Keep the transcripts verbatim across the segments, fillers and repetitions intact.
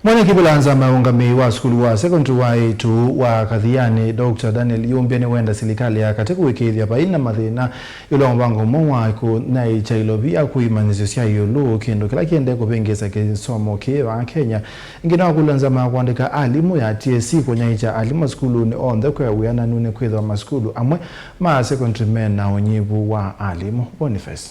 Mwene kĩvĩla nzama ya ũngamĩi wa sukulu wa sekondari wa eĩtu wa Kathiani, Doctor Daniel Yumbia, nĩwenda silikalĩ ya katĩ kũĩkĩĩthya vai na mathĩna ĩũlũ wa mũvango ũmwe wa kũnyaĩĩkya ilovia kũimanyĩsyo sya ĩũlũ, kĩndũ kĩla kĩendee kũvĩngĩĩsa kĩsomo kĩĩ vaa Kenya. Ĩngĩ nĩwakũlya nzama ya kũandĩka alimũ ya T S C kũnyaĩĩkya alimũ masukulunĩ onthe kwĩ wĩananu nĩkwĩthĩwa masukulu amwe ma sekondari me na ũnyivu wa alimũ. Boniface.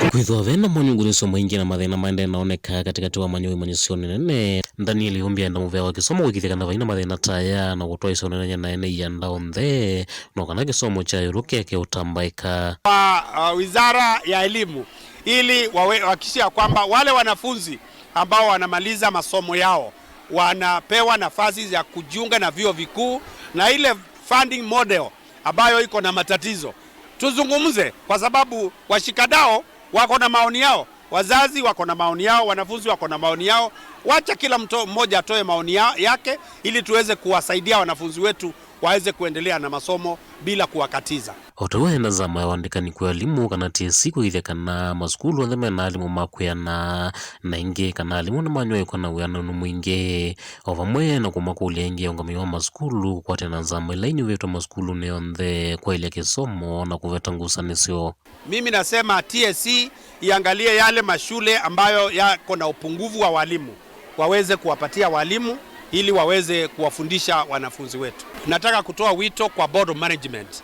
Kwĩthĩwa ve na monyungunyĩsyo maingĩ na mathĩna maendee naoneka katĩkatĩ wa amanyĩw'a imanyĩsyonĩ nene, Daniel Yumbia enda mũvea wa kĩsomo kũĩkĩĩthya kana vai na mathĩna ta aya na kũtwaĩsya ũneenany'a na ene ianda onthe, no kana kĩsomo kya ĩũlũ kĩeke ũtambaĩka. Kwa, uh, Wizara ya Elimu ili wawe-, wahakikishe ya kwamba wale wanafunzi ambao wanamaliza masomo yao wanapewa nafasi ya kujiunga na vyuo vikuu, na ile funding model ambayo iko na matatizo, tuzungumze, kwa sababu washikadau wako na maoni yao, wazazi wako na maoni yao, wanafunzi wako na maoni yao. Wacha kila mtu mmoja atoe maoni ya-, yake ili tuweze kuwasaidia wanafunzi wetu waweze kuendelea na masomo bila kuwakatiza. O ta ũu enda nzama ya ũandĩkani kwĩ alimũ kana T S C kũĩkĩĩthya kana masukulu onthe me na alimũ ma kwĩana, na ĩngĩ kana alimũ nĩmanywaĩkwa na wĩananu mwingĩ, o vamwe na kũmakũlya ĩngĩ aũngamĩi wa masukulu kũkwatĩana na nzama ila inyuvĩtwe masukulunĩ onthe kwaĩlya kĩsomo na kũveta ngusanĩsyo. Mimi nasema T S C iangalie yale mashule ambayo yako na upungufu wa walimu, waweze kuwapatia walimu ili waweze kuwafundisha wanafunzi wetu. Nataka kutoa wito kwa Board of Management.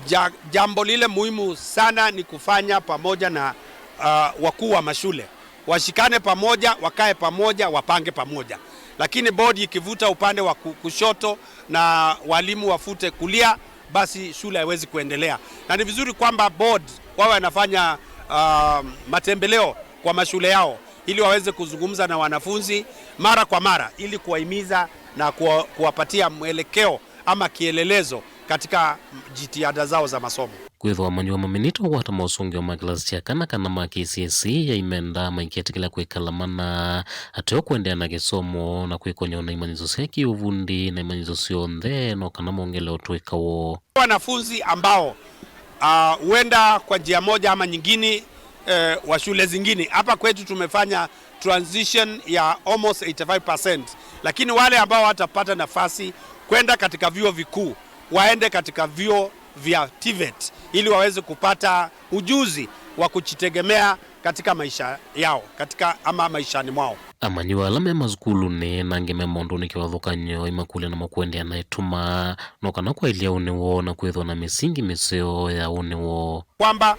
Ja-, jambo lile muhimu sana ni kufanya pamoja na, uh, wakuu wa mashule. Washikane pamoja, wakae pamoja, wapange pamoja. Lakini board ikivuta upande wa ku-, kushoto na walimu wafute kulia, basi shule haiwezi kuendelea. Na ni vizuri kwamba board wawe wanafanya, uh, matembeleo kwa mashule yao ili waweze kuzungumza na wanafunzi mara kwa mara ili kuwahimiza na kuwa-, kuwapatia mwelekeo ama kielelezo katika jitihada zao za masomo. Kwĩthĩwa amanyĩw'a maminĩte ũkwata mosũngĩo ma kĩlasi kya kana kana ma K C S E yaimenda maiketĩkĩla kwĩkala mana ateo kũendeea na kĩsomo na kwĩkony'a na imanyĩsyo sya kĩũvundi na imanyĩsyo syonthe no kana mongele ũtũĩka woo. Wanafunzi ambao, ah, huenda kwa njia moja ama nyingine, eh, wa shule zingine. Hapa kwetu tumefanya transition ya almost eighty-five percent, lakini wale ambao watapata nafasi kwenda katika vyuo vikuu, waende katika vyuo vya TVET ili waweze kupata ujuzi wa kujitegemea katika maisha yao, katika, ama maishani mwao. Amanyĩw'a ala me masukulunĩ na angĩ me maũndũnĩ kĩvathũkany'o imakũlya namo kũendeea na ĩtuma no kana kwaĩlya ũnĩ woo na kwĩthwa na mĩsingi mĩseo ya ũnĩ woo. Kwamba,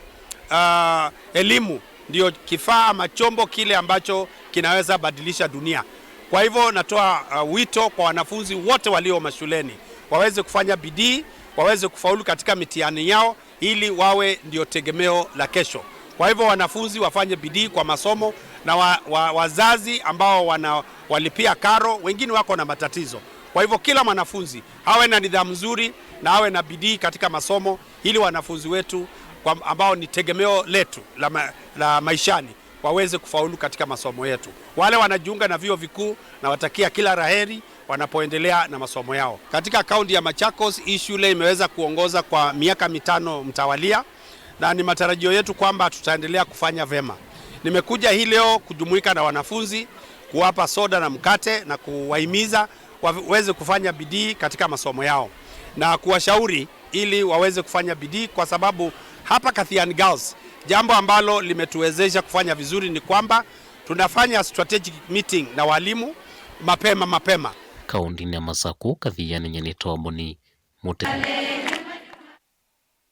ah, elimu ndio kifaa ama chombo kile ambacho kinaweza badilisha dunia. Kwa hivyo natoa, ah, wito kwa wanafunzi wote walio mashuleni waweze kufanya bidii, waweze kufaulu katika mitihani yao ili wawe ndio tegemeo la kesho. Kwa hivyo wanafunzi wafanye bidii kwa masomo na wa-, wa-, wazazi ambao wanawalipia karo, wengine wako na matatizo. Kwa hivyo kila mwanafunzi awe na nidhamu nzuri na awe na bidii katika masomo ili wanafunzi wetu kwa, ambao ni tegemeo letu la ma-, la maishani, waweze kufaulu katika masomo yetu. Wale wanajiunga na vyuo vikuu, nawatakia kila la heri wanapoendelea na masomo yao. Katika kaunti ya Machakos, hii shule imeweza kuongoza kwa miaka mitano mtawalia, na ni matarajio yetu kwamba tutaendelea kufanya vema. Nimekuja hii leo kujumuika na wanafunzi, kuwapa soda na mkate na kuwahimiza waweze kufanya bidii katika masomo yao na kuwashauri ili waweze kufanya bidii, kwa sababu hapa Kathiani Girls, jambo ambalo limetuwezesha kufanya vizuri ni kwamba tunafanya strategic meeting na walimu mapema mapema. Kaũntĩnĩ ya Masakũ, Kathiani, nyie nĩtawa Boni Mũte.